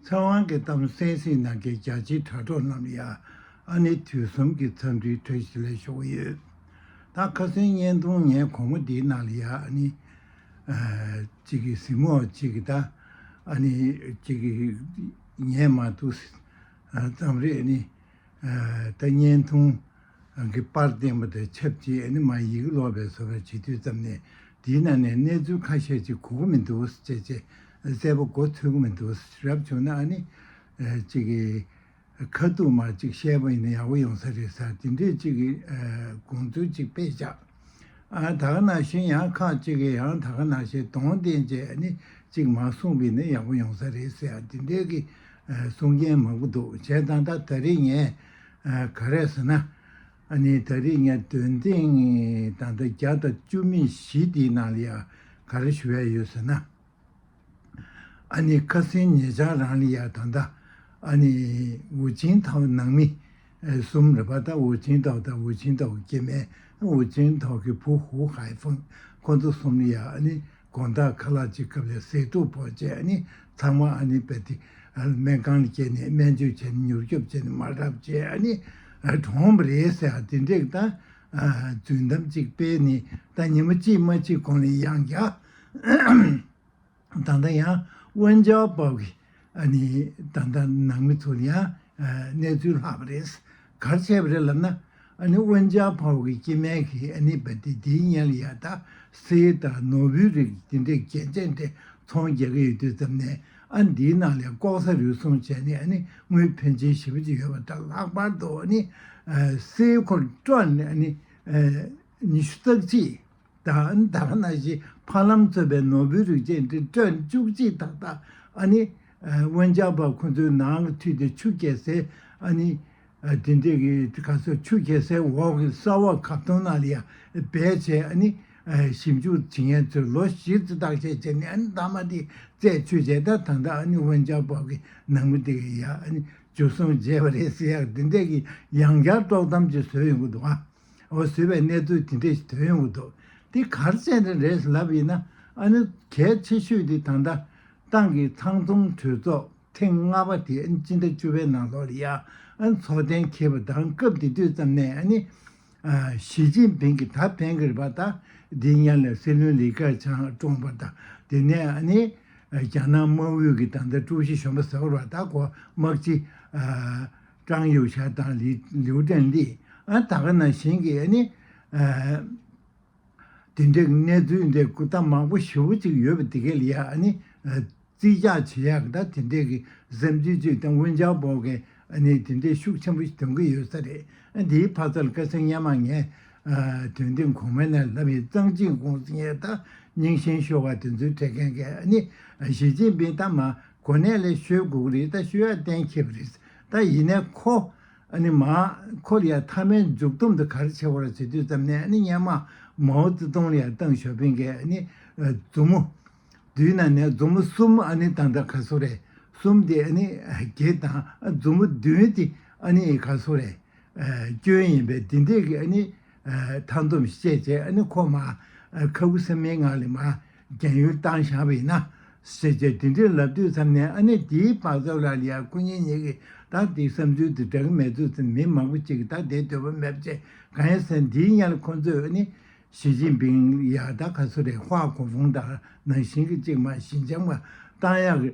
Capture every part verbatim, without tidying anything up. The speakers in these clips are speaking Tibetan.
ཐའེ་ཝན་གྱི་གཏམ་གསན་གཟིགས་གནང་མཁན་རྒྱ་ཆེའི་དྲ་གྲོགས་རྣམས་ལ་ཡང་ཨ་ནི་དུས་གསུམ་གྱི་འཚམས་འདྲིའི་བཀྲ་ཤིས་བདེ་ལེགས་ཞུ་གི་ཡོད། ད་ཁ་སང་བརྙན་ཐུང་ངས་གོང་མ་འདིའི་ནང་ལ་ཡང་ཨ་ནི་ཨ་གཅིག་གི་གཟིགས་མོ་གཅིག་གི་ད་ཨ་ནི་གཅིག་གི་ཉན་མ་ཐུབ་ཙམ་རེད། ཨ་ནི་ཨ་ད་བརྙན་ཐུང་གི་པར་བསྟན་པ་དང་ཆབས་ཅིག་ཨ་ནི་མ་ཡི་གེ་ཀློག་པའི་བཟོ་འདྲ་བྱེད་དུས་ཙམ་ནས་དེའི་ནང་ནས་གནས་ཚུལ་ཁ་ཤས་ཅིག་གོ་གི་མི་འདུག་ཅེས་ཅེས་གསལ་པོ་གོ་ཐུབ་ཀྱི་མི་འདུག་རབ་བྱུང་ན་ཨ་ནི་ཨ་གཅིག་གི་ཁ་ཐུག་མར་ཅིག་བཤད་པ་ཡིན་ན་ཡག་པོ་ཡོང་ས་རེད་ཟེར་དེ་འདྲས་ཅིག་གི་ཨ་དགོངས་ཚུལ་ཅིག་སྤེལ་བཞག་ཨ་ད་ག་ནང་བཞིན་ཡང་ཁག་ཅིག་གིས་ཡང་ད་ག་ནང་བཞིན་གདོང་བསྟན་བྱས་ཨ་ནི་ཅིག་མར་གསུངས་པ་ཡིན་ན་ཡག་པོ་ཡོང་ས་རེད་ཟེར་ཡ་དེ་འདྲས་ཀྱི་ཨ་གསུང་མཁན་མང་པོ་འདུག་བྱས་ཙང་ད་ད་རེས་ངས་ཨ་ག་རེ་ཟེར་ན། ཨ་ནི་ད་རེས་ངས་འདོན་ཐེངས་ད་ལྟ་བརྒྱ་དང་བཅུ་མེད་བཞི་དེའི་ནང་ལ་ཡང་ག་རེ་ཞུ་ཡ་ཡོད་ཟེར་ན། ཨ་ནི་ཁ་སང་ཉེ་ཆར་རང་ལ་ཡང་ད་ལྟ་ཨ་ནི་ཝུ་ཅིན་ཐའོ་ནང་མི་གསུམ་རེད་པ། ད་ཝུ་ཅིན་ཐའོ་དང་ཝུ་ཅིན་ཐའོ་གི་སྐྱེ་དམན་ཝུ་ཅིན་ཐའོ་གི་བུ་ཧུའུ་ཧའེ་ཧྥང་ཁོ་ཚོ་གསུམ་ལ་ཡང་ཨ་ནི་དགོང་དག་ཁ་ལག་ཅིག་སྐབས་ལ་ཟས་དུག་ཕོག་བྱས་ཨ་ནི་ཚང་མ་ཨ་ནི་རྦད་དེ་ཨ་སྨན་ཁང་ལ་བསྐྱལ་ནས་སྨན་བཅོས་བྱས་ནས་མྱུར་སྐྱོབ་བྱས་ནས་མ་རག་བྱས་ཨ་ནི་ཨ་གྲོངས་པ་རེད་ཟེར་ཡ་དེ་འདྲས་ད་ཨ་རྫུན་གཏམ་ཅིག་སྤེལ་ནས་ད་ཉི་མ་གཅིག་མ་གཅིག་གོང་ལ་ཡང་བསྐྱར་ད་ལྟ་ཡང་ཝུན་ཅའོ་པའོ་གི་ཨ་ནི་ད་ལྟ་ནང་མི་ཚོ་ལ་ཡང་གནས་ཚུལ་ལྷག་པ་རེད། ག་རེ་བྱས་པ་རེད་ལབ་ན། ཨ་ནི་ཝུན་ཅའོ་པའོ་གི་སྐྱེ་དམན་གྱིས་ཨ་ནི་རྦད་དེ་དེའི་སྔོན་ལ་ཡ་ད་གསེར་དང་ནོར་བུའི་རིགས་དེ་འདྲའི་རྒྱན་ཆ་འདྲ་ཚོང་རྒྱག་གི་ཡོད་དུས་ཙམ་ནས་ཨ་ནི་དེའི་ནང་ལ་ལྐོག་ཟ་རུལ་སུངས་བྱས་ནས་ཨ་ནི་དངུལ་ཕོན་ཆེན་ཞེ་པོ་ཅིག་ཡོད་པ་དང་ལྷག་པར་དུ་ཨ་ནི་གསེར་ཁོ་ཊོན་ཨ་ནི་ཉི་ཤུ་རྩ་གཅིག་ད་ད་ག་ནང་བཞིན་ཕ་ལམ་གཙོས་པའི་ནོར་བུའི་རིགས་ཅན་དེ་ཊོན་བཅུ་གཅིག་ཏག་ཏག་ཨ་ནི་ཝུན་ཅའོ་པའོ་ཁོ་ཚོའི་ནང་གི་མཐུད་དེ་ཆུ་རྐྱལ་སའི་ཨ་ནི་དེ་འདྲས་ཀྱི་ག་ཚོད་ཆུ་རྐྱལ་སའི་འོག་གི་ས་འོག་གབ་དོང་ནང་ལ་ཡ་སྦས་བྱས་ཨ་ནི་ཞིབ་འཇུག་བྱེད་མཁན་ཚོས་ལོ་བཞི་ཙམ་བརྟག་དཔྱད་བྱས་ནས་ཨ་ནི་མཐའ་མ་དེ་རྩད་ཆོད་བྱས། ད་ད་ལྟ་ཨ་ནི་ཝུན་ཅའོ་པའོ་གི་ནང་མི་དེ་གི་ཡ་ཨ་ནི་འཇུ་བཟུང་བྱས་པ་རེད་ཟེར་ཡག་དེ་འདྲས་ཀྱི་ཡང་བསྐྱར་དཀྲོག་གཏམ་ཅིག་བཟོས་ཡོང་གི་འདུག་ཨ། འོ་བཟོས་པའི་གནས་ཚུལ་དེ་འདྲས་ཞིག་ཐོན་ཡོང་གི་འདུག་དེ་ག་རེ་བྱས་ནས་རེད་ལབ་ཡིན་ན། ཨ་ནི་གལ་ཆེ་ཤོས་དེ་ད་ལྟ་ཏང་གི་ཚང་འཛོམས་གྲོས་ཚོགས་ཐེངས་ལྔ་པ་དེ་ཨ་ནི་སྤྱི་ཟླ་བཅུ་པའི་ནང་ལོགས་ལ་ཡ་ཨ་ནི་ཚོགས་གཏན་འཁེལ་བ་དང་སྐབས་དེ་དུས་ཙམ་ནས་ཨ་ནི་ཨ་ཞི་ཅིན་ཕིང་གིས་ད་ཕན་གི་རེད་པ། ད་འདིའི་སྔོན་ལ་སྲིད་བློན་ལི་ཁེ་ཆང་བཀྲོངས་པ་དང་དེ་ནས་ཨ་ནི་རྒྱ་ནག་དམག་ཨུད་ཀྱི་ད་ལྟ་ཀྲུའུ་ཞི་གཞོན་པ་ཟེར་བ་རེད་པ། ད་ཁོ་དམག་སྤྱི་ཀྲང་ཡུང་ཞའོ་དང་ལི་ལིའུ་ཀྲེང་ལི་ཨ་ད་ག་ནང་བཞིན་གྱི་ཨ་ནི་ཨ་དེ་འདྲའི་གནས་ཚུལ་འདྲའི་གོ་བརྡ་མང་པོ་ཞེ་པོ་ཅིག་ཡོད་པ་དེ་གས་ལ་ཡ་ཨ་ནི་ཨ་རྩིས་རྒྱག་བྱེད་ཡག་གི་ད་དེ་འདྲའི་གི་བསམ་ཚུལ་ཅིག་དང་ཝུན་ཅའོ་པའོ་གི་ཨ་ནི་དེ་འདྲའི་ཤུགས་ཆེན་པོ་ཞིག་འདོན་གི་ཡོད་ས་རེད། ཨ་འདིའི་ཕ་ཚ་ལ་ཁ་སང་སྔོན་མ་ངས་ཨ་དོན་ཐེངས་གོང་མའི་ནང་ལབ་ཡིན། གཙང་ཆིང་ཀོང་ཟེར་མཁན་ད་རྙིང་ཞེན་ཤོར་བ་དེ་ཚོའི་གྲས་མཁན་གྱིས་ཨ་ནི་ཨ་ཞི་ཅིན་ཕིང་ད་མ་གོ་གནས་ལས་བཤོལ་དགོས་ཀྱི་རེད། ད་བཤོལ་ཡ་གཏན་འཁེལ་བ་རེད། ད་ཡིན་ནའི་ཁོ་ཨ་ནི་མ་ཁོ་ལ་ཡ་མཐའ་མའི་མཇུག་སྡོམ་དུ་ག་རེ་བྱེད་དགོས་རེད་ཟེར་དུས་ཙམ་ནས་ཨ་ནི་སྔོན་མ་མའོ་ཙེ་ཏུང་ལ་ཡ་ཏེང་ཞའོ་ཕིང་གིས་ཨ་ནི་ཨ་མཛུབ་མོ་བསྡུས་ན་ནས་མཛུབ་མོ་གསུམ་ཨ་ནི་ད་ལྟ་ག་ཚོད་རེད། གསུམ་དེ་ཨ་ནི་བརྒྱད་དང་ཨ་མཛུབ་མོ་བདུན་དེ་ཨ་ནི་ག་ཚོད་རེད། ཨ་སྐྱོན་ཡིན་པས་དེ་འདྲས་ཀྱི་ཨ་ནི་ཨ་མཐའ་སྡོམ་བཤད་བྱས་ཨ་ནི་ཁོ་མ་ཨ་ཁ་ཁུ་སིམ་མེའི་ངང་ལ་མ་རྒན་ཡོལ་བཏང་བཞག་པ་ཡིན་ན་ཟེར་བྱས་དེ་འདྲས་ལབ་དུས་ཙམ་ནས་ཨ་ནི་དེའི་བར་སྐབས་ལ་ལ་ཡ་ཁོ་གཉིས་གཉིས་ཀྱིས་ད་དེའི་བསམ་ཚུལ་དེ་འདྲ་གི་མེད་དུས་ཙམ་མི་མང་པོ་ཅིག་གིས་ད་དེ་འདོད་པ་མེད་པ་བྱས། གང་ཡིན་ཟེར་ན་དེའི་སྔོན་ལ་ཁོ་ཚོས་ཨ་ནི་ཞི་ཅིན་ཕིང་ཡ་ད་ག་ཚོད་རེད། ཧྭ་གོ་ཧྥུང་དང་ནང་བཞིན་གྱི་ཅིག་མ་ཞི་འཇམ་པ་བཏང་ཡག་གི་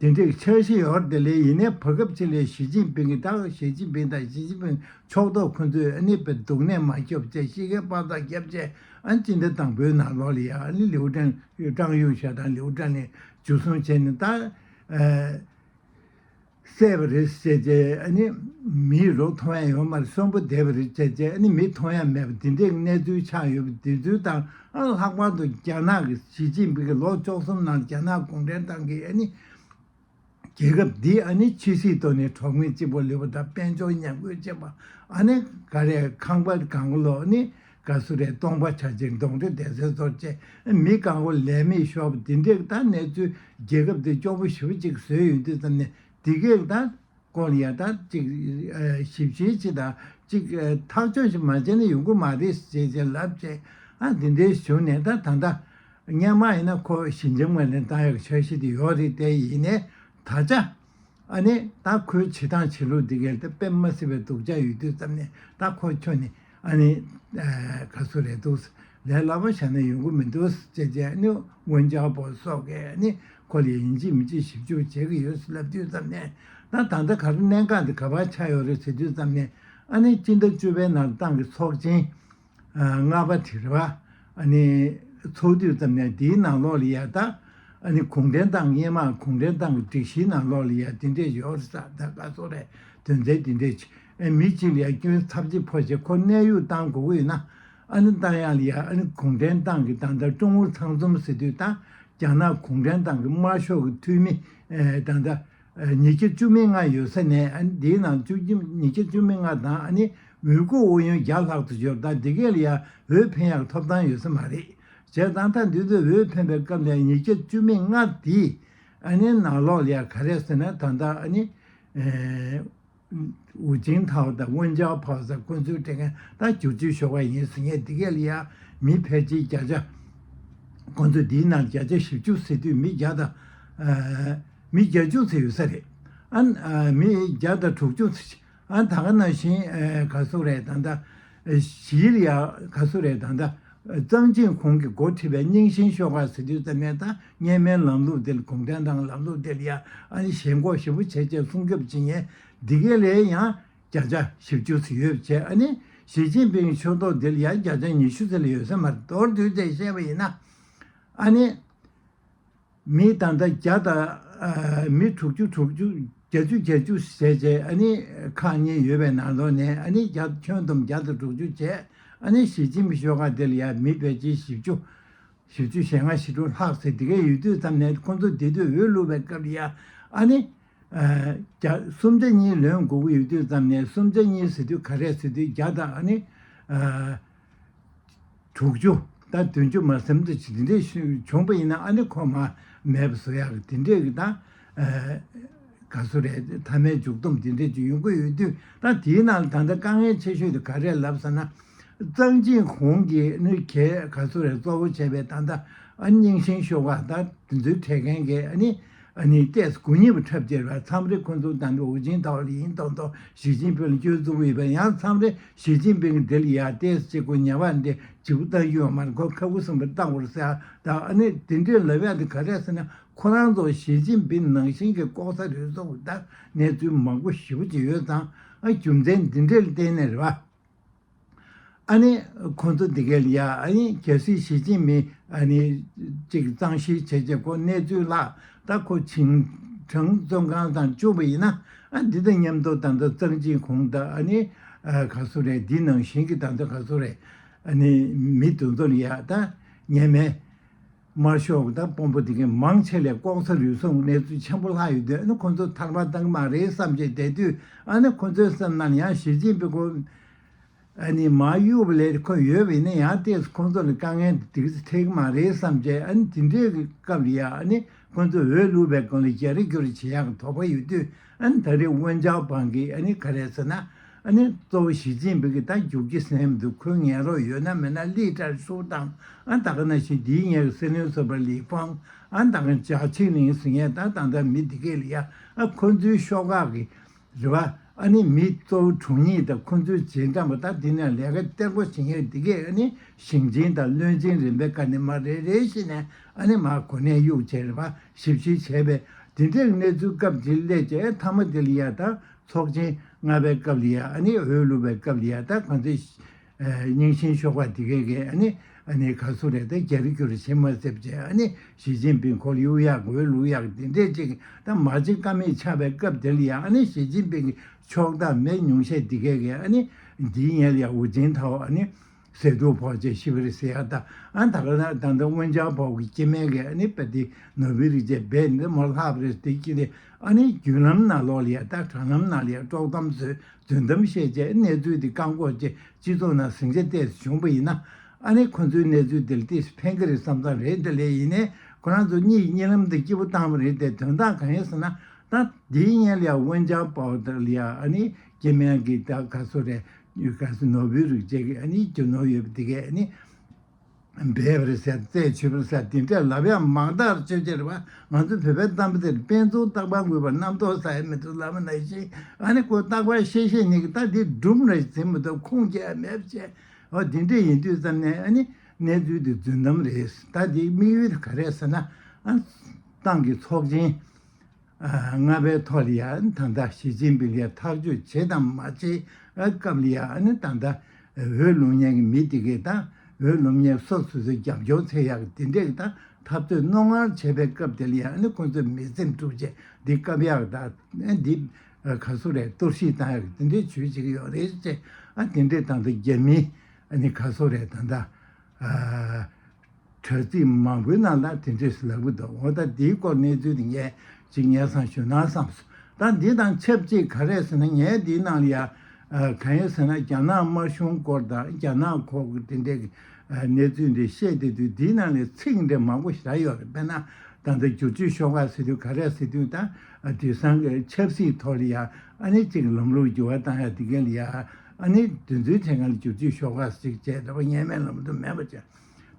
དེ་འདྲའི་འཆར་གཞི་ཡོད་རེད། དེ་ལས་ཡིན་ནའི་བར་སྐབས་ཅིག་ལ་ཞི་ཅིན་ཕིང་གིས་ད་ཞི་ཅིན་ཕིང་དང་ཞི་ཅིན་ཕིང་ཕྱོགས་གཏོགས་ཁོ་ཚོས་ཨ་ནི་དཔེ་སྡུག་ནད་མ་སྐྱོབ་བྱས་གཤིས་ཀའི་དཔའ་རྩལ་བརྒྱབ་བྱས་ཨ་ནི་སྤྱི་ཟླ་དང་པོའི་ནང་ལོགས་ལ་ཡ་ཨ་ནི་ལིའུ་ཀྲང་ཀྲང་ཡུང་ཞའོ་དང་ལིའུ་ཀྲེང་ལི་འཇུ་བཟུང་བྱས་ནས་ད་ཨ། བསད་པ་རེད་ཟེར་བྱས་ཨ་ནི་མིའི་རོ་མཐོང་ཡ་ཡོད་མ་རེད། གསོན་པོ་བསྡད་པ་རེད་བྱས་བྱས་ཨ་ནི་མི་མཐོང་ཡ་མེད་པ་དེ་འདྲའི་གནས་ཚུལ་ཆགས་ཡོད་པ་དེ་ཚོའི་དང་ཨ་ལྷག་པར་དུ་རྒྱ་ནག་གི་ཞི་ཅིན་ཕིང་གི་ལོ་བཅུ་གསུམ་ནང་རྒྱ་ནག་གུང་ཁྲན་ཏང་གིས་ཨ་ནི་རྒྱལ་ཁབ་འདི་ཨ་ནི་ཕྱི་སྲིད་ཐོག་ནས་གྲོགས་མེད་གཅིག་པོ་ལུས་པ་དང་དཔལ་འབྱོར་ཉམས་རྒུད་ཕྱིན་པ་ཨ་ནི་ག་རེ་ཁང་པ་གང་ག་ལོ་ཨ་ནི། ག་སུ་རེད། སྟོང་པ་ཆ་ཅིག་གདོང་དྲི་བདེ་ཚོད་ཚོར་བྱས་མི་གང་པོ་ལས་མེད་ཤོར་བ་འདི་འདྲས་ད་གནས་ཚུལ་རྒྱལ་ཁབ་འདི་སྐྱོ་པོ་ཞེ་པོ་ཅིག་བཟོས་ཡོང་དུས་ཙམ་ནས་འདི་གས་ད་སྐོར་ལ་ཡ་ད་ཅིག་ཞིབ་བཤེར་ཅིག་དང་ཅིག་ཐག་གཅོད་ཅིག་མ་བྱས་ན་ཡོང་གི་མ་རེད་ཅེས་ཅེས་ལབ་བྱས་ཨ་འདི་འདྲས་བྱུང་ནས་ད་ད་ལྟ་སྔོན་མ་ཡིན་ན་ཁོ་ཞི་འཇམ་ངོས་ནས་བཏང་ཡག་འཆར་གཞི་དེ་ཡོད་རེད། དེ་ཡིན་ནའི་ད་ཆ། ཨ་ནི་ད་ཁོའི་བྱེད་སྟངས་བྱེད་ལུགས་འདི་གས་ད་དཔེ་མ་སྲིད་པའི་སྡུག་ཅག་ཡོད་དུས་ཙམ་ནས། ད་ཁོ་ཁྱོན་ནས་ཨ་ནི་ག་ཚོད་རེད་འདུག་ལས་སླ་པོ་བཞག་ན་ཡོང་གི་མི་འདུག་ཅེས་བྱས། ཨ་ནི་ཝུན་ཅའོ་པའོ་སོགས་ཀྱིས་ཨ་ནི་ཁོ་ལ་ཡིན་གཅིག་མིན་གཅིག་ཞིབ་འཇུག་བྱེད་ཀྱི་ཡོད་ཟེར་ལབ་དུས་ཙམ་ནས། ད་ད་ལྟ་ག་རེ་གནད་འགག་འདི་ག་པར་ཆགས་ཡོད་རེད་ཟེར་དུས་ཙམ་ནས། ཨ་ནི་སྤྱི་ཟླ་བཅུ་པའི་ནང་ཏང་གི་ཚོགས་ཆེན་ལྔ་པ་དེ་རེད་པ། ཨ་ནི་ཚོགས་དུས་ཙམ་ནས་དེའི་ནང་ལོགས་ལ་ཡ་ད་ཨ་ནི་གུང་ཁྲན་ཏང་སྔོན་མ་གུང་ཁྲན་ཏང་གི་སྒྲིག་གཞིའི་ནང་ལོགས་ལ་ཡ་དེ་འདྲས་ཡོད་རེད་ས། ད་ག་ཚོད་རེད། དོན་ཚན་དེ་འདྲས་ཅིག་ཨ་མི་གཅིག་ལ་ཡ་སྐྱོན་ཚབས་ཆེ་ཕོག་བྱས་ཁོ་གནས་དབྱུང་བཏང་དགོས་ཀྱི་ཡོད་ན། ཨ་ནི་ཏང་ཡག་ལ་ཡ་ཨ་ནི་གུང་ཁྲན་ཏང་གི་ད་ལྟ་ཀྲུང་ཨུ་ཚང་འཛོམས་ཟེར་དུས་ད་རྒྱ་ནག་གུང་ཁྲན་ཏང་གི་དམར་ཤོག་གི་འཐུས་མི་ད་ལྟ་ཉིས་བརྒྱ་བཅུ་མེད་ལྔ་ཡོད་ས་ནས། ཨ་ནི་དེའི་ནང་བཅུ་ཉིས་བརྒྱ་བཅུ་མེད་ལྔ་དང་། ཨ་ནི་འོས་སྐུ་ཨུ་ཡོན་བརྒྱ་ལྷག་ཙམ་ཡོད། ད་འདི་གས་ལ་ཡ་འོས་འཕེན་ཡག་ཐོབ་ཐང་ཡོད་ས་མ་རེད། བྱས་ཙང་ད་འདི་ཚོས་འོས་འཕེན་པའི་སྐབས་ལ་ཉིས་བརྒྱ་བཅུ་མེད་ལྔ་དེ་ཨ་ནི་ནང་ལོགས་ལ་ཡ་ག་རེ་ཟེར་ན། ད་ལྟ་ཨ་ནི་ཨུ་ཅིན་ཐའོ་དང་ཝུན་ཅའོ་པའོ་ཟེར་ཁོང་ཚོའི་དེ་གས་ད་བསྒྱུར་བཅོས་ཤོག་ཁག་ཡིན་ཟེར་མཁན་འདི་གས་ལ་ཡ་མི་ཕལ་ཆེར་བརྒྱ་ཆ། ཁོང་ཚོ་འདིའི་ནང་བརྒྱ་ཆ་བཞི་བཅུ་ཟེར་དུས་མི་བརྒྱ་དང་། ཨ་མི་བརྒྱད་ཅུ་ཙམ་ཡོད་ས་རེད། ཨ་ཨ་མི་བརྒྱ་དང་དྲུག་ཅུ་ཙམ། ཨ་ད་ག་ནང་བཞིན་ཨ་ག་ཚོད་རེད། ད་ལྟ་ཨ་གཞིས་ལ་ཡ་ག་ཚོད་རེད། ད་ལྟ་ཨ་ཙང་ཅིན་ཧུང་གིས་འགོ་ཁྲིད་པའི་རྙིང་ཞེན་ཤོག་ཁག་ཟེར་དུས་ཙམ་ནས། ད་སྔོན་མའི་ལམ་ལུགས་དེ་ལ་གུང་ཁྲན་ཏང་ལམ་ལུགས་དེ་ལ་ཡ་ཨ་ནི་ཞེན་ཁོག་ཞེ་པོ་བྱས་བྱས་སྲུང་སྐྱོབ་བྱེད་མཁན་འདི་གས་ལ་ཡང་བརྒྱ་ཆ་བཞི་བཅུ་ཙམ་ཡོད་བྱས། ཨ་ནི་ཞི་ཅིན་ཕིང་ཕྱོགས་གཏོགས་དེ་ལ་ཡང་བརྒྱ་ཆ་ཉི་ཤུ་ཙམ་ལ་ཡོད་ས་མ་རེད། མདོར་བསྡུས་ཏེ་བཤད་པ་ཡིན་ན། ཨ་ནི་མི་ད་ལྟ་བརྒྱ་དང་ཨ་མི་དྲུག་ཅུ་དྲུག་ཅུ་བརྒྱད་ཅུ་བརྒྱད་ཅུ་བྱས་བྱས། ཨ་ནི་ཁག་གཉིས་ཡོད་པའི་ནང་ལོགས་ནས། ཨ་ནི་བརྒྱ་ཁྱོན་བསྡོམས་བརྒྱ་དང་དྲུག་ཅུ་བྱས། ཨ་ནི་ཞི་ཅིན་ཕིང་ཤོག་ཁག་དེ་ལ་ཡང་མི་ཕལ་ཆེར་བཞི་བཅུ། བཞི་བཅུ་ཞེ་ལྔ་ཞེ་དྲུག་ལྷག་ཙམ་དེ་གས་ཡོད་དུས་ཙམ་ནས། ཁོང་ཚོ་དེ་དུས་འོས་བླུགས་པའི་སྐབས་ལ་ཡ་ཨ་ནི་ཨ་བརྒྱ་སུམ་ཆ་གཉིས་ལོན་དགོས་ཀྱི་ཡོད་དུས་ཙམ་ནས། སུམ་ཆ་གཉིས་ཟེར་དུས་ག་རེ་ཟེར་དུས་བརྒྱ་དང་ཨ་ནི་ཨ་དྲུག་ཅུ་དང་བདུན་ཅུ་མ་ཟིན་ཙམ་ཅིག་དེ་འདྲས་བྱུང་བ་ཡིན་ན། ཨ་ནི་ཁོ་མར་མེད་པ་བཟོ་ཡག་གི་དེ་འདྲས་ཀྱི་ད་ཨ་ག་ཚོད་རེད། མཐའ་མའི་མཇུག་སྡོམ་དེ་འདྲས་ཅིག་ཡོང་གི་ཡོད་དུས། ད་དེའི་ནང་ལ་ད་ལྟ་དཀའ་ངལ་ཆེ་ཤོས་དེ་ག་རེད་ལབ་ཟེར་ན། ཙང་ཅིན་ཧུང་གིས་ནི་གས་ག་ཚོད་རེད། གཙོ་བོ་བྱས་པའི་ད་ལྟ་ཨ་རྙིང་ཞེན་ཤོག་ཁག་ད་དེ་ཚོའི་ཁྲལ་མཁན་གྱི་ཨ་ནི་ཨ་ནི་ཏོག་ཙམ་གུ་ཉིད་པ་འཁྲབ་སྟེ་རེད་པ། མཚམས་རེ་ཁོང་ཚོ་ད་ལྟ་ཧུ་ཅིན་ཐའོ་ལ་ཡིན་མདོག་མདོག་ཞི་ཅིན་ཕིང་ལ་སྐྱོན་བཙུགས་ཡོད་པ། ཡང་མཚམས་རེ་ཞི་ཅིན་ཕིང་གི་དེ་ལ་ཡ་ཏོག་ཙམ་ཅིག་ཁོ་ཉེས་པ་འདི་ལྗིད་པོ་བཏང་རྒྱུ་ཡོད་མ་རེད། ཁོ་ཁ་ཁུ་སིམ་པོ་བཏང་དགོས་རེད་ཟེར། ད་ཨ་ནི་དེ་འདྲས་ལབ་ཡག་དེ་ག་རེ་ཟེར་ན། ཁོ་རང་ཚོ་ཞི་ཅིན་ཕིང་ནང་བཞིན་གྱི་ལྐོག་ཟ་རུལ་སུངས་ཀྱི་ད་གནས་ཚུལ་མང་པོ་ཞེ་པོ་ཅིག་ཡོད་ཙང་། ཨ་རྒྱུ་མཚན་འདི་འདྲས་ལ་བརྟེན་ནས་རེད་པ། ཨ་ནི་ཁོང་ཚོ་འདི་གས་ལ་ཡ་ཨ་ནི་གལ་སྲིད་ཞི་ཅིན་ཕིང་ཨ་ནི་ཅིག་གཙང་བཤེར་བྱས་བྱས་ཁོ་གནས་ཚུལ་བརླག་ད་ཁོ་ཆིང་ཁྲང་བཙོན་ཁང་ནང་བཅུག་པ་ཡིན་ན། ཨ་འདི་དང་མཉམ་དུ་ད་ལྟ་ཙང་ཅིན་ཧུང་དང་། ཨ་ནི་ཨ་ག་ཚོད་རེད། འདི་ནང་བཞིན་གྱི་ད་ལྟ་ག་ཚོད་རེད། ཨ་ནི་མི་དེ་ཚོ་ལ་ཡ་ད་ཉེས་མེད་དམར་ཤོག་དང་དཔོན་པོ་དེ་གའི་མང་ཆེ་ལས་ལྐོག་ཟ་རུལ་སུངས་གནས་ཚུལ་ཆེན་པོ་ལྷག་ཡོད་དུས། ཨ་ནི་ཁོ་ཚོ་ཐར་པ་བཏང་གི་མ་རེད་བསམ་བྱས་བསྡད་དུས། ཨ་ནི་ཁོ་ཚོའི་སེམས་ནང་ཡང་ཞི་ཅིན་ཕིང་ཁོ་ཨ་ནི་མར་གཡུག་པ་ལས་ཁོ་ཡོད་པ་ཡིན་ན། ཡང་ཏོག་ཙམ་ཁོ་ཚོ་ལ་དཀའ་ངལ་དེ་འཕྲད་ཀྱི་མ་རེད་བསམ་བྱས། ཨ་ནི་དེ་འདྲའི་གི་སྐབས་ལ་ཡ་ཨ་ནི་ཁོ་ཚོ་འོས་བླུགས་པའི་སྒང་ལ་རྒྱ་རི་རྒྱུ་རི་བྱེད་ཡག་གི་དོགས་པ་ཡོད་དུས། ཨ་ནི་ད་རེས་ཝུན་ཅའོ་པའོ་གིས་ཨ་ནི་ག་རེ་ཟེར་ན། ཨ་ནི་གཙོ་བོ་ཞི་ཅིན་ཕིང་གིས་ད་རྒྱུག་ཁྱི་ཟེར་མི་འདུག་ཁོའི་ངན་རོགས་ཡོད་ན་མེད་ན་ལི་ཀྲར་ཧྲུའུ་དང་། ཨ་ད་ག་ནང་བཞིན་དེའི་སྔོན་གྱི་སྲིད་བློན་ཟུར་པ་ལི་ཕང་། ཨ་ད་ག་ཇའོ་ཆི་ལིང་ཟེར་མཁན། ད་ད་ལྟ་མི་འདི་གས་ལ་ཡ་ཨ་ཁོ་ཚོའི་ཤོག་ཁག་གི་རེད་པ། ཨ་ནི་མི་གཙོ་བོ་དྲུང་ཉིད་དང་ཁོ་ཚོའི་རྗེས་འབྲང་པ། ད་འདི་ནས་ལས་ཀ་བརྟན་པོ་བྱེད་མཁན་འདི་གས་ཨ་ནི་ཞིང་ཆེན་དང་བློན་ཆེན་རིམ་པའི་ཁ་ནས་མར་རེ་རེ་བཞིན་ནས་ཨ་ནི་མར་གོ་གནས་གཡུག་བྱས་རེད་པ། ཞིབ་བཤེར་བྱས་པས་དེ་འདྲའི་གནས་ཚུལ་སྐབས་དེར་སླེབས་བྱས། མཐའ་མ་དེ་ལ་ཡ་ད་ཚོགས་ཆེན་ལྔ་པའི་སྐབས་ལ་ཡ་ཨ་ནི་འོས་བླུགས་པའི་སྐབས་ལ་ཡ་ད་གང་ཚེ་རྙིང་ཞེན་ཤོག་ཁག་དེ་གས་གས་ཨ་ནི་ཨ་ནི་ག་ཚོད་རེད། ད་རྒྱ་རི་རྒྱུ་རི་བྱེད་མ་ཚར་བྱས། ཨ་ནི་ཞི་ཅིན་ཕིང་ཁོ་ལ་གཡུག་ཡག་འོས་བླུགས་ཡག་དེ་འདྲས་ཅིག་ད་མ་བྱེད་ཀ་མེད་ཆགས་པའི་སྐབས་དེ་ལ་ཡ་ཨ་ནི་ཞི་ཅིན་ཕིང་གི་ཕྱོགས་བདག་མེད་ཉུང་ཤས་དེ་གས་གས་ཨ་ནི་འདིའི་སྔོན་ལ་ཡ་ཧུ་ཅིན་ཐའོ་ཨ་ནི་ཟས་དུག་ཕོག་བྱས་ཤི་བ་རེད་ཟེར་ཡག་ད། ཨ་ད་ག་ན་ད་ལྟ་ཝུན་ཅའོ་པའོ་གི་སྐྱེ་དམན་གྱི་ཨ་ནི་དཔེ་དེ་ནོ་བེལ་རིག་བྱེད་འབད་འདི་མོ་ལྷག་པ་རེད་དེ་སྐྱེ་དེ། ཨ་ནི་བརྒྱུད་ལམ་ནང་ལོགས་ལ་ཡ་ད་དྲ་ལམ་ནང་ལ་ཡ་དཀྲོག་གཏམ་བཟོས། རྫུན་གཏམ་བཤད་བྱས་གནས་ཚུལ་དེ་བཀག་འགོག་བྱས། སྤྱི་ཚོགས་ནང་ཟིང་ཆ་ཏོག་ཙམ་བྱུང་བ་ཡིན་ན། ཨ་ནི་ཁོ་ཚོའི་གནས་ཚུལ་དེ་ལ་ཏོག་ཙམ་ཕན་གྱི་རེད་བསམ་བསམ་རེད། དེ་ལས་ཡིན་ནའི་ཁོ་རང་ཚོ་གཉིད་གཉིད་ལམ་དེ་སྐྱིད་པོ་བཏང་བ་རེད་དེ། དོན་དག་གང་ཡིན་ཟེར་ན། ད་དེའི་སྔོན་ལ་ཡ་ཝུན་ཅའོ་པའོ་དེ་ལ་ཡ་ཨ་ནི་སྐྱེ་དམན་གྱི་ད་ག་ཚོད་རེད། ག་ཚོད་ནོ་བེལ་རིག་བྱེད་ཀྱི་ཨ་ནི་རྒྱུ་ནོར་ཡོད་པ་དེ་གས་ཨ་ནི། འབད་པར་ཟེར། རྩད་ཆོད་པར་ཟེར། དེ་འདྲ་ལབ་ཡག་མང་དྲགས་ཆོས་ཅན་རེད་པ། ང་ཚོ་བོད་པའི་གཏམ་དཔེ་དེར་དཔེ་མཚོན་རྟག་པར་འགོས་པ་རྣམ་རྟོག་ཟ་ཡ་མི་འདུག་ལབ་པ་ནང་བཞིན། ཨ་ནི་ཁོ་རྟག་པར་བཤད་བཤད་ནས་ཀྱི་ད་འདི་སྒྲུང་རེད་ཟེར་མི་འདུག་ཁུངས་སྐྱེལ་ཡ་མེད་པ་བྱས། འོ་དེ་འདྲ་ཡིན་དུས་ཙམ་ནས་ཨ་ནི་གནས་ཚུལ་དེ་རྫུན་གཏམ་རེད། ད་དེའི་དམིགས་ཡུལ་ག་རེ་ཟེར་ན། ཨ་ཏང་གི་ཚོགས་ཆེན་ལྔ་པའི་ཐོག་ལ་ཡང་ད་ལྟ་ཞི་ཅིན་ཕིང་ལ་ཐག་གཅོད་བྱེད་དམ་མ་བྱེད་སྐབས་ལ་ཡང་ད་ལྟ་འོས་བླུག་མཁན་གྱི་མི་དེ་གས་དང་། འོས་བླུག་མཁན་སོ་སོ་སོའི་རྒྱབ་སྐྱོར་འཚོལ་ཡག་དེ་འདྲས་ཀྱི་ད་འཐབ་རྩོད་རྣོ་ངར་བྱས་པའི་སྐབས་དེ་ལ་ཡང་ཁོང་ཚོས་མི་སེམས་འཁྲུག་བྱས་འདི་བཀབ་ཡག་དང་འདི་ག་སུ་རེད། གཏོར་བཤིག་བཏང་ཡག་དེ་འདྲས་བྱུས་བྱེད་ཀྱི་ཡོད་རེད་ཅེས། ཨ་དེ་འདྲས་ད་ལྟ་རྒྱ་མི་ཨ་ནི་ག་སུ་རེད། ད་ལྟ་དྲ་ཚིགས་མང་པོའི་ནང་ལ་དེ་འདྲས་ལབ་གི་འདུག་འོ་ད་དེའི་སྐོར་གནས་ཚུལ་དེ་ངས་ཅིག་སྙན་སེང་ཞུ་ན་བསམས་སོང་། ད་འདི་དང་ཆབས་ཅིག་ག་རེ་ཟེར་ན། ངས་འདིའི་ནང་ལ་ཡ་གང་ཡིན་ཟེར་ན། རྒྱ་ནག་དམར་གཞུང་སྐོར་དང་རྒྱ་ནག་ཁོག་གི་དེ་འདྲའི་གནས་ཚུལ་འདི་བཤད་བསྡད་དུས་འདིའི་ནང་ལ་ཚིག་འདྲ་མང་པོ་ཞེ་དྲག་ཡོད་རེད། དཔེར་ན་ད་ལྟ་བསྒྱུར་བཅོས་ཤོག་ཁག་ཟེར་དུས་ག་རེ་ཟེར་དུས། ད་དེང་སང་གི་ཆབ་སྲིད་ཐོག་ལ་ཡ་ཨ་ནི་ཅིག་ལམ་ལུགས་འགྱུར་བ་བཏང་ཡ་དེ་ག་ལ་ཡ་ཨ་ནི་དེ་ཚོའི་ཐད་ཀ་ལ་བསྒྱུར་བཅོས་ཤོག་ཁག་ཅིག་བྱས་འདྲ་བ་སྔོན་མའི་ལམ་དུ་མེད་པ་བྱས།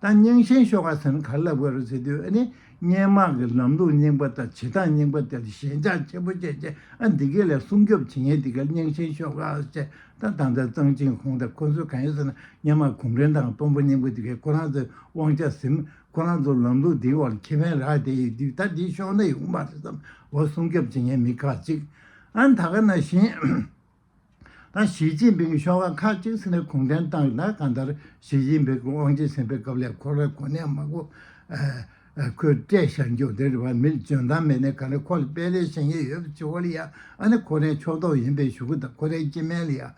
ད་རྙིང་ཞེན་ཤོག་ཁག་ཟེར་ན་ག་རེ་ལབ་དགོས་རེད་ཟེར་དུས། ཨ་ནི་སྔོན་མ་གི་ལམ་ལུགས་རྙིང་པ་དང་བྱེད་སྟངས་རྙིང་པ་དེ་ལ་ཞེན་ཆགས་ཆེན་པོ་བྱས་བྱས། ཨ་འདི་གས་ལ་སྲུང་སྐྱོབ་བྱེད་མཁན་དེ་ག་རྙིང་ཞེན་ཤོག་ཁག་བྱས། ད་ད་ལྟ་ཙང་ཅིན་ཧུང་དང་ཁོང་ཚོ་གང་ཡིན་ཟེར་ན། སྔོན་མ་གུང་ཁྲན་ཏང་དཔོན་པོ་རྙིང་པ་དེ་གས་ཁོ་རང་ཚོའི་དབང་ཆ་ཟིན། ཁོ་རང་ཚོ་ལམ་ལུགས་འདིའི་འོག་ལ་ཁེ་ཕན་རག་བསྡད་ཡོད་དུས། ད་འདིའི་ཕྱོགས་ན་ཡོང་མ་རེད་བསམ། འོ་སྲུང་སྐྱོབ་བྱེད་མཁན་མི་ཁག་ཅིག་ཨ་ད་ག་ནང་བཞིན། ད་ཞི་ཅིན་ཕིང་གི་ཤོག་ཁག་ཁག་ཅིག་ཟེར་ནས་གུང་ཁྲན་ཏང་ད་གང་ལྟར་ཞི་ཅིན་ཕིང་གི་དབང་ཆ་ཟིན་པའི་སྐབས་ལ་ཁོ་རའི་གོ་གནས་མང་པོ་ཨ་ཨ་ཁོས་སྤྲད་བཞག་རྒྱུ་དེ་རེད་བ། མི་འཇོན་ཐང་མེད་ནས་ག་རེ་ཁོ་ལ་དཔེ་ལས་བཞེངས་ཡས་ཡོད་པ་བྱེད་པ་ལ་ཡ། ཨ་ནི་ཁོ་རའི་ཕྱོགས་གཏོགས་ཡིན་པའི་གཞུག་གུ་དང་། ཁོ་རའི་སྐྱེ་དམན་ལ་ཡ་ཨ་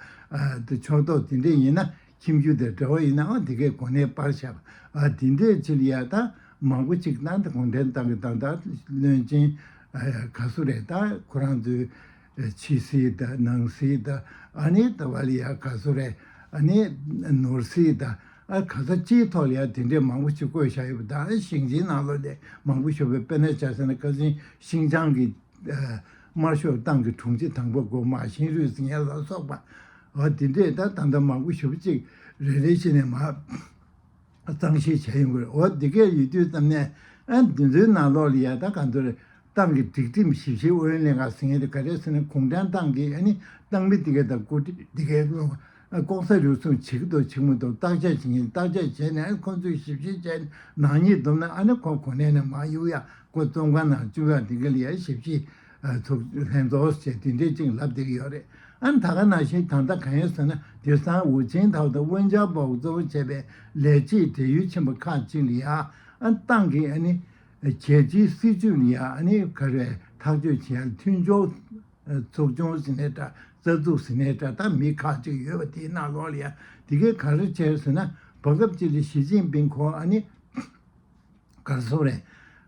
དེ་ཕྱོགས་གཏོགས་དེ་འདྲས་ཡིན་ན། ཁྱིམ་རྒྱུད་དང་འབྲེལ་བ་ཡིན་ནའང་དེ་གའི་གོ་གནས་སྤར་བཞག་པ། ཨ་དེ་འདྲས་ཅིག་ལ་ཡ་ད་མང་པོ་ཅིག་ནང་དུ་གུང་ཁྲན་ཏང་གི་ད་ལྟ་བློན་ཆེན་ཨ་ག་སུ་རེད། ད་ཁོ་རང་ཚོའི་ཕྱི་སྲིད་དང་ནང་སྲིད་དང་། ཨ་ནི་ད་བ་ལ་ཡ་ག་སུ་རེད། ཨ་ནི་ནོར་སྲིད་དང་། ཨ་ག་ས་ཅིའི་ཐོག་ལ་ཡ་དེ་འདྲས་མང་པོ་ཞིག་བསྐོས་བཞག་ཡོད་པ་དང་། ཞིང་ཆེན་ནང་ལོགས་ལ་མང་པོ་ཞིག་བྱས། དཔེར་ན་ཆ་བཞག་ན་ཁ་སང་ཤིན་ཅང་གི་ཨ་དམར་ཤོག་ཏང་གི་དྲུང་ཆེ་དང་པོ་སྒོ་མང་ཤིང་རུས་ཟེར་མཁན་ལ་སོགས་པ། འོ་དེ་འདྲས་ད་ད་ལྟ་མང་པོ་ཞེ་པོ་ཅིག་རེ་རེ་བྱས་ནས་མར་གཙང་བཤེར་བྱས་ཡོང་གི་རེད། འོ་དེ་གས་ཡོད་དུས་ཙམ་ནས། ཨ་འདི་ཚོའི་ནང་ལོགས་ལ་ཡ་ད་ག་ཚོད་རེད། ཏང་གི་སྒྲིག་ཁྲིམས་ཞིབ་བཤེར་ཨུ་ཡོན་ལྷན་ཁང་ཟེར་མཁན་དེ་ག་རེ་ཟེར་ན། གུང་ཁྲན་ཏང་གི་ཨ་ནི་ཏང་མི་དེ་གས་དང་འགོ་ཁྲིད་དེ་གས་ལ་ལྐོག་ཟ་རུལ་སུངས་བྱེད་ཀྱི་འདུག་བྱེད་མི་འདུག་བརྟག་དཔྱད་བྱེད་མཁན་བརྟག་དཔྱད་བྱས་ནས། ཨ་ཁོ་ཚོས་ཞིབ་བཤེར་བྱས་ནས་ནག་ཉེས་བསྡོམས་ན། ཨ་ནི་ཁོ་གོ་གནས་ནས་མར་གཡུག་ཡ། ཁོ་བཙོན་ཁང་ནང་བཅུག་ཡ་དེ་ག་ལ་ཡ་ཞིབ་བཤེར་ཨ་ཚོགས་ལྷན་ཚོགས་བྱས་དེ་འདྲས་ཅིག་ལབ་བསྡད་ཀྱི་ཡོད་རེད། ཨ་ད་ག་ནང་བཞིན་ད་ལྟ་གང་ཡིན་ཟེར་ན། དེང་སང་ཧུའུ་ཅིན་ཐའོ་དང་ཝུན་ཅང་པའོ་གཙོ་བོ་བྱས་པའི་ལས་བྱེད་བགྲེས་ཡོལ་ཆེན་པོ་ཁག་ཅིག་ལ་ཡ། ཨ་ཏང་གི་ཨ་ནི་རྒྱལ་སྤྱིའི་སྲིད་བྱུས་ལ་ཡ་ཨ་ནི་ག་རེ་ཐག་གཅོད་བྱེད་ཡ་མཐུན་སྦྱོར་ཚོགས་ཆུང་ཟེར་ནའི་འདྲ། རྩ་འཛུགས་ཟེར་ནའི་འདྲ། ད་མི་ཁག་ཅིག་ཡོད་པ་དེའི་ནང་ལོགས་ལ་ཡ་དེ་གས་ག་རེ་བྱས་ཟེར་ན། བར་སྐབས་ཅིག་ལ་ཞི་ཅིན་ཕིང་ཁོ་ཨ་ནི་ག་རེ་ཟེར་དགོས་རེད།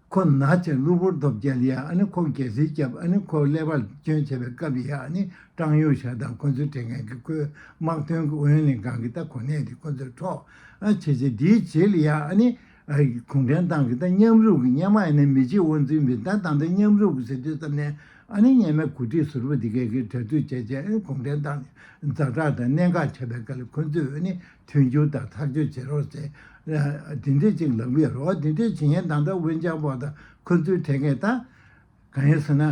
ཁོ་ན་ཆེ་གློ་བུར་དུ་བརྒྱལ་ཡ། ཨ་ནི་ཁོ་རྒྱལ་སྲིད་བསྐྱབས། ཨ་ནི་ཁོ་ཀླད་པ་སྐྱོན་བྱས་པའི་སྐབས་ལ་ཡ། ཨ་ནི་ཀྲང་ཡུང་ཞའོ་དང་ཁོ་ཚོའི་དྲན་མཁན་གྱི་ཁོའི་དམག་དོན་གྱི་ཨུ་ཡོན་ལྷན་ཁང་གི་ད་གོ་གནས་དེ་ཁོ་ཚོས་འཕྲོག་ཨ་བྱས་བྱས་དེའི་རྗེས་ལ་ཡ། ཨ་ནི་ཨ་གུང་ཁྲན་ཏང་གི་ད་མཉམ་རུབ་ཀྱི། སྔོན་མ་ཡིན་ན་མི་རྗེ་དབང་འཛིན་པའི། ད་ད་ལྟ་མཉམ་རུབ་ཀྱི་ཟེར་དུས་ཙམ་ནས། ཨ་ནི་སྔོན་མའི་འགོ་ཁྲིད་ཟུར་པ་འདི་གས་ཀྱིས་གྲ་སྒྲིག་བྱས་བྱས། ཨ་ནི་གུང་ཁྲན་ཏང་ནས་ཛ་དྲག་དང་གནད་འགག་ཆགས་པའི་སྐབས་ལ་ཁོ་ཚོས་ཨ་ནི་མཐུན་འགྱུར་དང་ཐག་གཅོད་བྱེད་རོགས་ཟེར། ཨ་དེ་འདྲས་ཅིག་ལབ་ཀྱི་ཡོད་རེད། འོ་དེ་འདྲས་བྱེད་མཁན་ད་ལྟ་ཝུན་ཅང་པའོ་དང་ཁོ་ཚོའི་དྲན་མཁན། ད་གང་ཡིན་ཟེར་ན།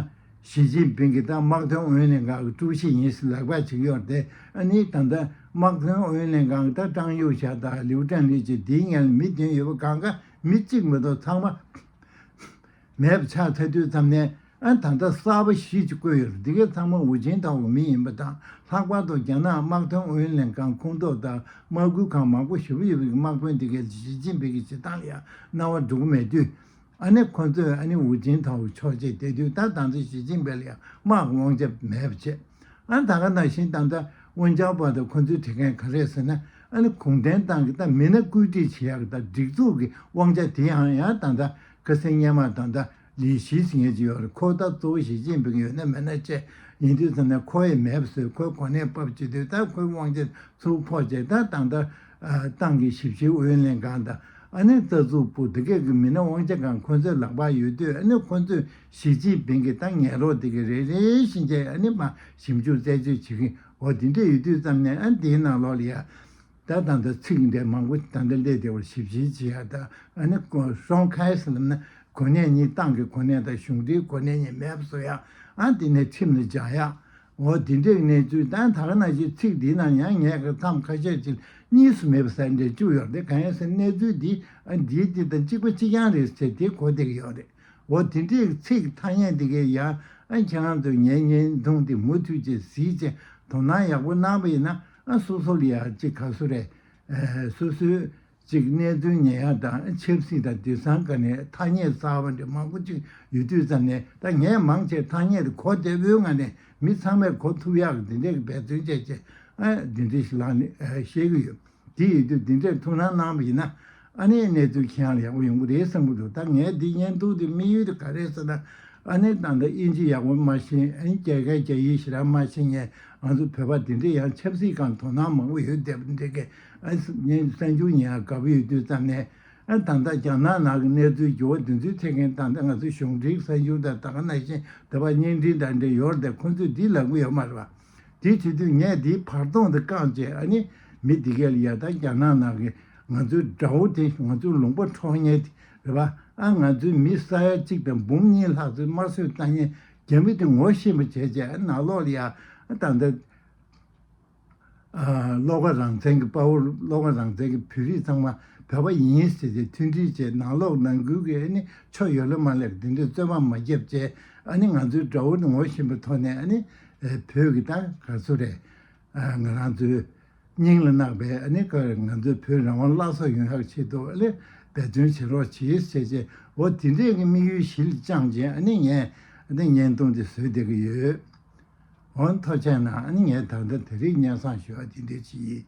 ཞི་ཅིན་ཕིང་གིས་ད་དམག་དོན་ཨུ་ཡོན་ལྷན་ཁང་གི་ཀྲུའུ་ཞི་ཡིན་ཟེར་ལབ་པ་ཅིག་ཡོད་རེད་དེ། ཨ་ནི་ད་ལྟ་དམག་དོན་ཨུ་ཡོན་ལྷན་ཁང་གི་ད་ཀྲང་ཡུང་ཞའོ་དང་ལིའུ་ཀྲང་ལི་ཅིག་དེའི་སྔོན་ལ་མི་བདུན་ཡོད་པ་གང་ག་མི་གཅིག་མ་གཏོགས་ཚང་མ་མེད་པ་ཆགས་ཚར་དུས་ཙམ་ནས། ཨ་ད་ལྟ་གསར་པ་བཞི་ཅིག་བསྐོས་ཡོད་རེད། འདི་གའི་ཚང་མ་ཧུའུ་ཅིན་ཐའོ་གི་མི་ཡིན་པ་དང་། ལྷག་པར་དུ་རྒྱ་ནག་དམག་དོན་ཨུ་ཡོན་ལྷན་ཁང་ཁོངས་གཏོགས་དང་དམག་ཁུལ་ཁང་མང་པོ་ཞེ་པོ་ཡོད་པའི་དམག་དཔོན་འདི་གའི་ཞི་ཅིན་ཕིང་གི་བྱེད་སྟངས་ལ་ཡང་སྣང་བ་འགྲོ་གི་མེད་དུས། ཨ་ནི་ཁོ་ཚོས་ཨ་ནི་ཧུའུ་ཅིན་ཐའོ་ཕྱོགས་བྱས་བསྡད་དུས། ད་ད་ལྟ་ཞི་ཅིན་ཕིང་ལ་ཡང་དམག་གི་དབང་ཆ་མེད་པ་བྱས། ཨ་ད་ག་ནང་བཞིན་ད་ལྟ་ཝུན་ཅང་པའོ་དང་ཁོ་ཚོའི་དྲན་མཁན་ག་རེ་ཟེར་ན། ཨ་ནི་གུང་ཁྲན་ཏང་གི་ད་མི་སྣ་བཀོད་སྒྲིག་བྱེད་ཡག་གི་ད་སྒྲིག་འཛུགས་ཀྱི་དབང་ཆ་དེ་ཡང་ཡང་ད་ལྟ་ཁ་སང་སྔོན་མ་ད་ལྟ་ལི་ཞི་ཟེར་མཁན་ཅིག་ཡོད་རེད། ཁོ་ད་གཙོ་བོ་ཞི་ཅིན་ཕིང་ཡོད་ན་མེད་ན་བཅས་ཡིན་དུས་ཙམ་ནས། ཁོ་ཡི་མེད་པ་བཟོས། ཁོའི་གོ་གནས་ཕབ་བྱེད་དུས། ད་ཁོའི་དབང་ཆ་ཚུར་ཕོག་བྱས། ད་ད་ལྟ་ཨ་ཏང་གི་ཞིབ་བཤེར་ཨུ་ཡོན་ལྷན་ཁང་དང་། ཨ་ནི་རྩ་འཛུགས་པུའུ་འདི་གས་ཀྱི་མི་སྣ་དབང་ཆ་གང་ཁོ་ཚོའི་ལག་པར་ཡོད་དུས། ཨ་ནི་ཁོ་ཚོས་ཞི་ཅིན་ཕིང་གི་ད་ངན་རོགས་འདི་གས་རེ་རེ་བཞིན་བྱས། ཨ་ནི་མར་ཞིབ་འཇུག་རྩད་གཅོད་བྱེད་ཀྱིན། འོ་དེ་འདྲ་ཡོད་དུས་ཙམ་ནས། ཨ་འདིའི་ནང་ལོགས་ལ་ཡ་ ད་ད་ལྟ་ཚིག་འདི་མང་པོ་ད་ལྟ་སླེབས་བསྡད་པར་ཞིབ་བཤེར་བྱེད་ཡ་ད། ཨ་ནི་ཀོ་ཧྲོང་ཁའི་ཟེར་ལབ་ན་གོ་གནས་གཉིས། ཏང་གི་གོ་གནས་དང་གཞུང་འབྲེལ་གོ་གནས་གཉིས་མེད་པ་བཟོ་ཡ། ཨ་དེ་ནས་ཁྲིམས་ལ་སྦྱང་ཡ། འོ་དེ་འདྲའི་གནས་ཚུལ། ད་ད་ག་ནང་བཞིན་ཚིག་འདིའི་ནང་ཡང་ངས་མཚམས་ཁ་ཤས་ཅིག་གཉིས་སུ་མེད་པ་ཟེར་འདྲ་བཅུག་ཡོད་རེད། གང་ཡིན་ཟེར་ན་གནས་ཚུལ་འདི་ཨ་འདིའི་འདི་དང་གཅིག་པ་གཅིག་རྐྱང་རེད་ཟེར་དེ་གོ་བསྡད་ཀྱི་ཡོད་རེད། འོ་དེ་འདྲའི་ཚིག་ཐ་སྙད་འདི་གའི་ཡང་ཨ་ཁྱེད་རང་ཚོས་ངའི་བརྙན་ཐུང་འདི་མུ་མཐུད་ཅིག་གཟིགས་བྱས་དོ་སྣང་ཡག་པོ་གནང་པ་ཡིན་ན། ཨ་སོ་སོ་ལ་ཡང་ཅིག་ག་སུ་རེད། ཨ་སོ་སོའི་ཅིག་གནས་ཚུལ་ཉན་ཡ་དང་ཆབ་སྲིད་དང་དེང་སང་ག་ནས་ཐ་སྙད་གསར་པ་འདྲ་མང་པོ་ཅིག་ཡོད་དུས་ཙམ་ནས། ད་ངས་མང་ཆེ་ཐ་སྙད་དེ་གོ་བདེ་པོའི་ངང་ནས་མི་ཚང་མས་གོ་ཐུབ་ཡག་གི་འདི་འདྲའི་འབད་བརྩོན་བྱས་བྱས། ཨ་འདི་འདྲའི་ཞིག་ལངས་ནས་ཨ་བཤད་ཀྱི་ཡོད། དེ་ཡིན་དུས་འདི་འདྲའི་ཐུགས་སྣང་གནང་བ་ཡིན་ན། ཨ་ནི་གནས་ཚུལ་ཁྱེད་རང་ལ་ཡག་པོ་ཡོང་གི་རེད་བསམ་གྱི་འདུག་ད་ངས་འདི་བརྙན་ཐུང་འདི་དམིགས་ཡུལ་དེ་ག་རེ་རེད་ཟེར་ན། ཨ་ནི་ད་ལྟ་དབྱིན་ཇི་ཡག་པོ་མ་ཤེས། ཨ་ནི་རྒྱ་སྐད་རྒྱ་ཡིག་ཞེ་དྲག་མ་ཤེས་མཁན་ང་ཚོ་བོད་པ་དེ་འདྲས་ཡང་ཆབ་སྲིད་སྒང་དོ་སྣང་མང་པོ་ཡོད་བསྡད་པ་འདྲ་གི། ཨ་ངས་གསར་འགྱུར་ཉན་ཡག་དགའ་པོ་ཡོད་དུས་ཙམ་ནས། ཨ་ད་ལྟ་རྒྱ་ནག་ནང་གི་གནས་ཚུལ་འགྱུར་བ་དེ་ཚོའི་ཐད་ཀྱི་ད་ལྟ་ང་ཚོ་གཞུང་འབྲེལ་གསར་འགྱུར་དང་ད་ག་ནང་བཞིན་དེ་བ་བརྙན་འཕྲིན་དང་འབྲེལ་ཡོད་རེད་དེ། ཁོ་ཚོས་འདི་ལབ་གི་ཡོད་མ་རེད་པ། དེ་བྱེད་དུས་ངས་འདིའི་བར་སྟོང་དེ་བཀང་བྱས། ཨ་ནི་མི་འདི་གས་ལ་ཡ་ད་རྒྱ་ནག་ནང་གི་ང་ཚོའི་དགྲ་བོ་དེ། ང་ཚོའི་ལུང་པ་འཕྲོག་མཁན་དེ་རེད་པ། ཨ་ང་ཚོའི་མི་ས་ཡ་གཅིག་དང་འབུམ་གཉིས་ལྷག་ཚོའི་དམར་གསོད་བཏང་མཁན་རྒྱ་མི་དེ་ངོ་ཤེས་པ་བྱས་བྱས། ཨ་ནང་ལོགས་ལ་ཡ་ཨ་ད་ལྟ་ཨ་བློ་དགའ་རང་བཙན་གྱི་དཔའ་བོ། བློ་དགའ་རང་བཙན་གྱི་བོད་རིགས་ཚང་མ་བོད་པ་ཡིན་ཟེར་ཏེ་མཐུན་སྒྲིལ་བྱས། ནང་ལོགས་ནང་ཁུལ་གྱི་ཨ་ནི་ཕྱོགས་ཡོད་ལ་མ་ལ་དེ་འདྲའི་རྩོད་པ་མ་བརྒྱབ་བྱས། ཨ་ནི་ང་ཚོའི་དགྲ་བོ་དེ་ངོ་ཤེས་པའི་ཐོག་ནས། ཨ་ནི་ཨ་བོད་ཀྱི་ད་ག་ཚོད་རེད། ཨ་ང་རང་ཚོའི་སྙིང་ལ་བརྣག་པའི། ཨ་ནི་ཀ་ང་ཚོའི་བོད་རང་དབང་བརླག་གསོ་ཡོང་ཡག་ཆེད་དུ་ཨ་ལས་འབད་བརྩོན་བྱེད་རོགས་གྱིས་ཟེར་བྱས། འོ་དེ་འདྲས་ཀྱི་དམིགས་ཡུལ་གཞི་ལ་བཅངས་བྱས། ཨ་ནི་ངས་ཨ་ནི་བརྙན་ཐུང་དེ་བཟོས་བསྡད་ཀྱི་ཡོད། འོ་ཐུགས་རྗེ་གནང་། ཨ་ནི་ངས་ད་ལྟ་དེ་རིང་སྙན་སེང་ཞུ་བ་དེ་འདྲས་ཅིག་ཡིན།